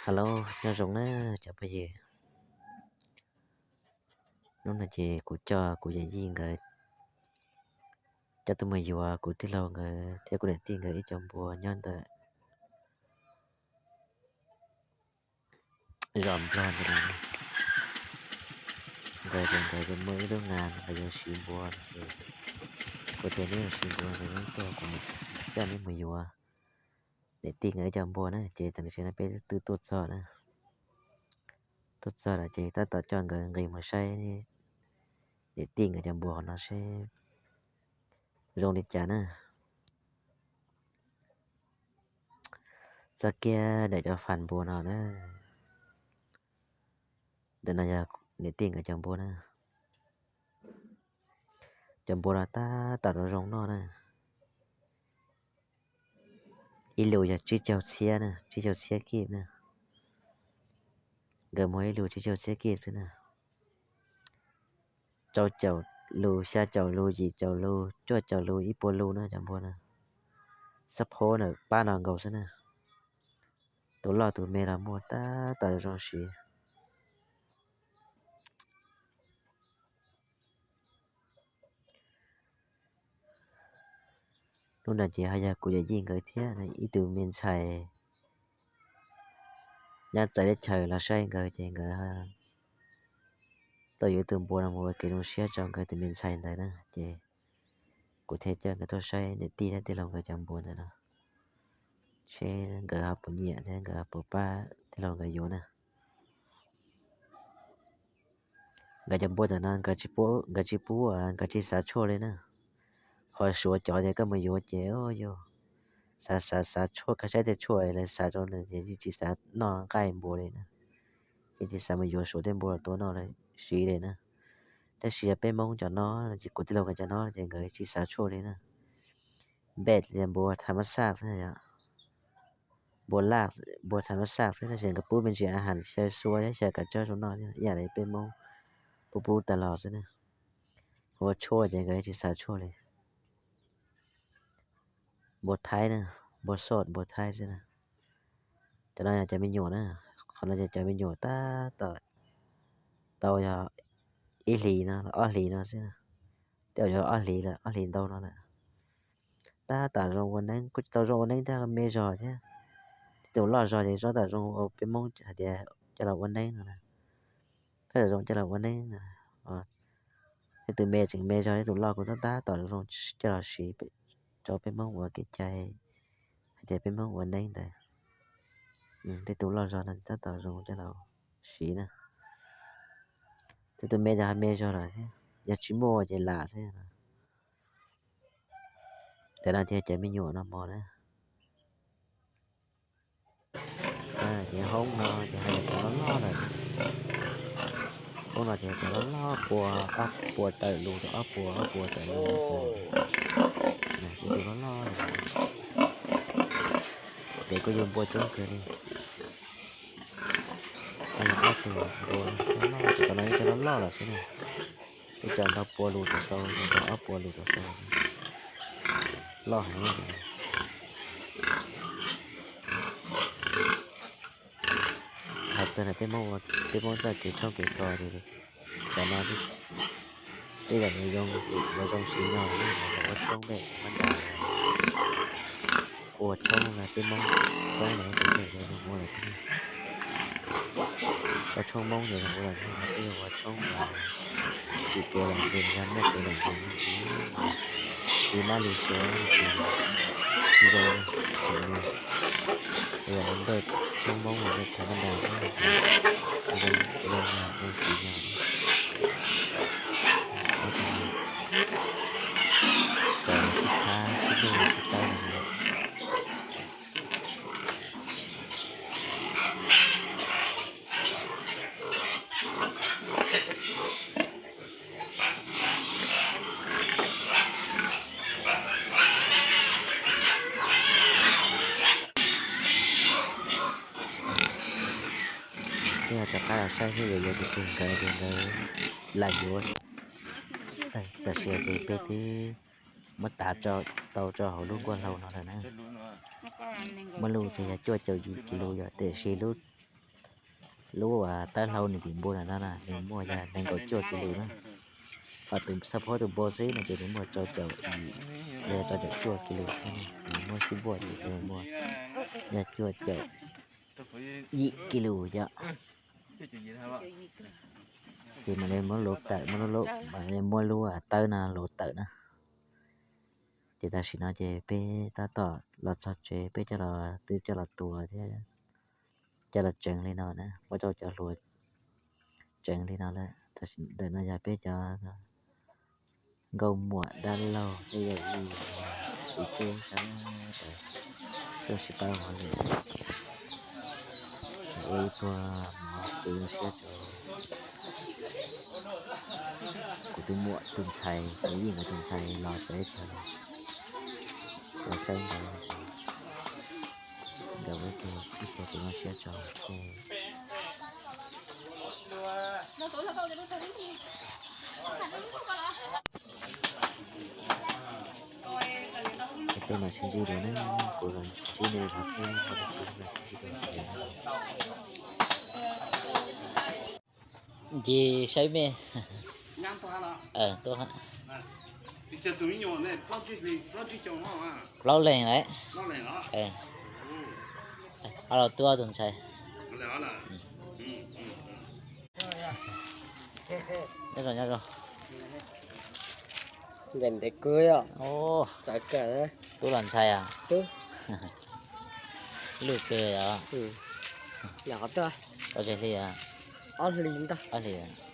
Hello, nyob zoo na cov phooj ywg. Hnub no ces kuv coj kuv yawm yij nkawd coj tuaj mus yuav kuv tij laug nkawd thiab kuv niam tij nkawd ib co npua nyob ntawm zos Nplog ntawd. Nkawd ces nkawd yuav muaj ib lub nas nkawd yuav siv npua ces kuv tias neb yuav siv npua nkawd yeej tuaj, kuv coj neb mus yuav niam tij nkawd ib co npua na. Ces tam sim no peb twb tuaj txog na, tuaj txog lawm ces tab tom coj nkawd nqis mus saib niam tij nkawd cov npua qhov no seb zoo li cas na. Txog kiag ntawm cov fas npua no na, ntawm no yog niam tij nkawd cov npua na. Cov npua no tab tom zoo zoo noj na. Ib lus yog tsib caug txhiab na, tsib caug txhiab kib na. Nkawd muag ib lus tsib caug txhiab kib xwb na. Rau caum lus, xya caum lus, yim caum lus, cuaj caum lus, ib puas lus na cov npua na. Xab phob na pab no nkaus xwb na. Tus loj tus me los muaj, tab tom zoo siv. Hnub no ces ho yog kuv yawm yij nkawd thiab ib tug me ntxhais nyob txawv teb chaws los saib nkawd ces nkawd tau yuav tus npua no mus ua kev zoo siab rau nkawd tus me ntxhais ntawd na. Ces kuv thiaj coj nkawd tuaj saib niam tij thiab tij laug nkawd cov npua ntawd no, seb nkawd ho puas nyiam thiab nkawd ho puas pab tij laug nkawd yuav na. Nkawd cov npua ntawm no nkawd tsis pub, nkawd tsis pub, nkawd tsis xav tshuaj li na. Qhov Suav cov ces koj mus yuav ces yog xav xav xav tshuaj, koj saib tej tshuaj lawv xav rau nws ces tsis xav noj nqaij npua li na. Ces tsis xav mus yuav Suav tej npua los tua noj siv li na. Tab sis yog peb Hmoob cov no, kuv tij laug nkawd cov no ces nkawd tsis xav tshuaj li na. Npej tias npua tham mab xaj xwb, npua laj, npua tham mab xaj xwb, tab sis nkawd pub me ntsis a has xyaw xua thiab xyaw kav tsawb rau noj ib yam li peb Hmoob pub pub tas los xwb na. Ua tshuaj ces nkawd tsis xav tshuaj li. Npua Thaib na, npua soj, npua Thaib xwb na. Cov no yog cov me nyuam na, qhov no ces cov me nyuam tab tom tau yog ib hlis no, ob hlis no xwb, tej zaum yog ob hlis lawm, ob hlis ntau no lawm. Tab tom zoo ua neeb, kuj tsis tau zoo ua neeb thiab, me zog thiab. Tej tus loj zog ces tab tom zoo ua peb Hmoob hais tias coj los ua neeb no na. Tab tom zoo coj los ua neeb no. Tej tus me tseem me zog, tej tus loj kuj tab tom zoo coj los siv rau peb Hmoob ua kev cai hais tias peb Hmoob ua neeb ntawd. Tej tus loj zog no tab tom zoo coj los siv na. Tej tus me ces ho me zog lawm thiab, yog tsis muaj ces lam xwb. Cov no ces cov me nyuam no mog na. Ces hoob no ces hais tias cov loj loj lawm. Hoob no ces cov loj loj, pua ob pua tawm lus rau ob pua, ob pua tawm lus rau. Ib tug loj loj lawm. Ces kuj yug npua coob kawg li. Ob tug npua loj loj, cov no ib co loj loj lawm xwb na. Ib co ntau pua lus rau sau, ib co ob pua lus rau sau. Loj heev. Hais txog ntawm peb Hmoob, peb Hmoob txoj kev tshoob kev kos ces cov no tej zaum yuav zoo siv no, ua tshoob pem mab ntas, ua tshoob no peb Hmoob txhob ua zoo ua lawm thiab. Ua tshoob Hmoob ces zoo ua lawm thiab, peb ua tshoob uas tsim kev lom zem, yog muaj kev lom zem me ntsis, li mab li suav ces zoo, zoo li ntawm tshoob Hmoob los ntawm tshoob mab ntas xwb, zoo, zoo, zoo siv no. Ob tug no, sib thab sib hlub sib pab no. Peb rov qab los saib seb yuav yuav tus twg, nkawd ces nkawd lam yuav. Tam sim no ces peb twb muab tav tau rau hauv lub nkuaj hlau no lawm na. Muaj lus ces yog cuaj caum yim lus yom, tiam sis lub Lub uas tawb hlau nws tim npua ntawm no na nws muaj yog nees nkaum cuaj kis lus na. Ho tus xab phob tus npua xwb no ces nws muaj rau caum yim, yog rau caum cuaj kis lus, nws muaj xub npuaj ces nws muaj yog cuaj caum yim kis lus yom. Ces mam li muab luv tawm, muab lub, mam li muab lub tawb no luv tawm na. Ces tam sim no ces peb tab tom los txog tsev, peb coj los, twb coj los tua thiab coj los tseev li no na, muab rau cov hluas tseev li no lawm. Tam sim ntawm no yog peb cov nkauj muam dab laug tej yam li txiv teb sab ntawd tuaj sib pab ua li. Ua ib puag mov kuv zoo siab rau kuv tus muam tus ntxhais, kuv yeej nkawd tus ntxhais los txawv teb chaws los saib nkawd, nkawd ua ib puag kuv zoo siab rau. Peb mam sib ntsib dua na, kuv los ntsib nej hov xwb, peb mam sib ntsib dua. Nce saib mej. Tuaj, plaub leeg lawm. Ho los tua tus ntxhais. Nyob zoo, nyob zoo. Ntev ntev kawg os. Txawv kawg. Tub los ntxhais os? Tub. Luj kawg os. Ua zes hli os? Ob hlis ntag. Ob hlis.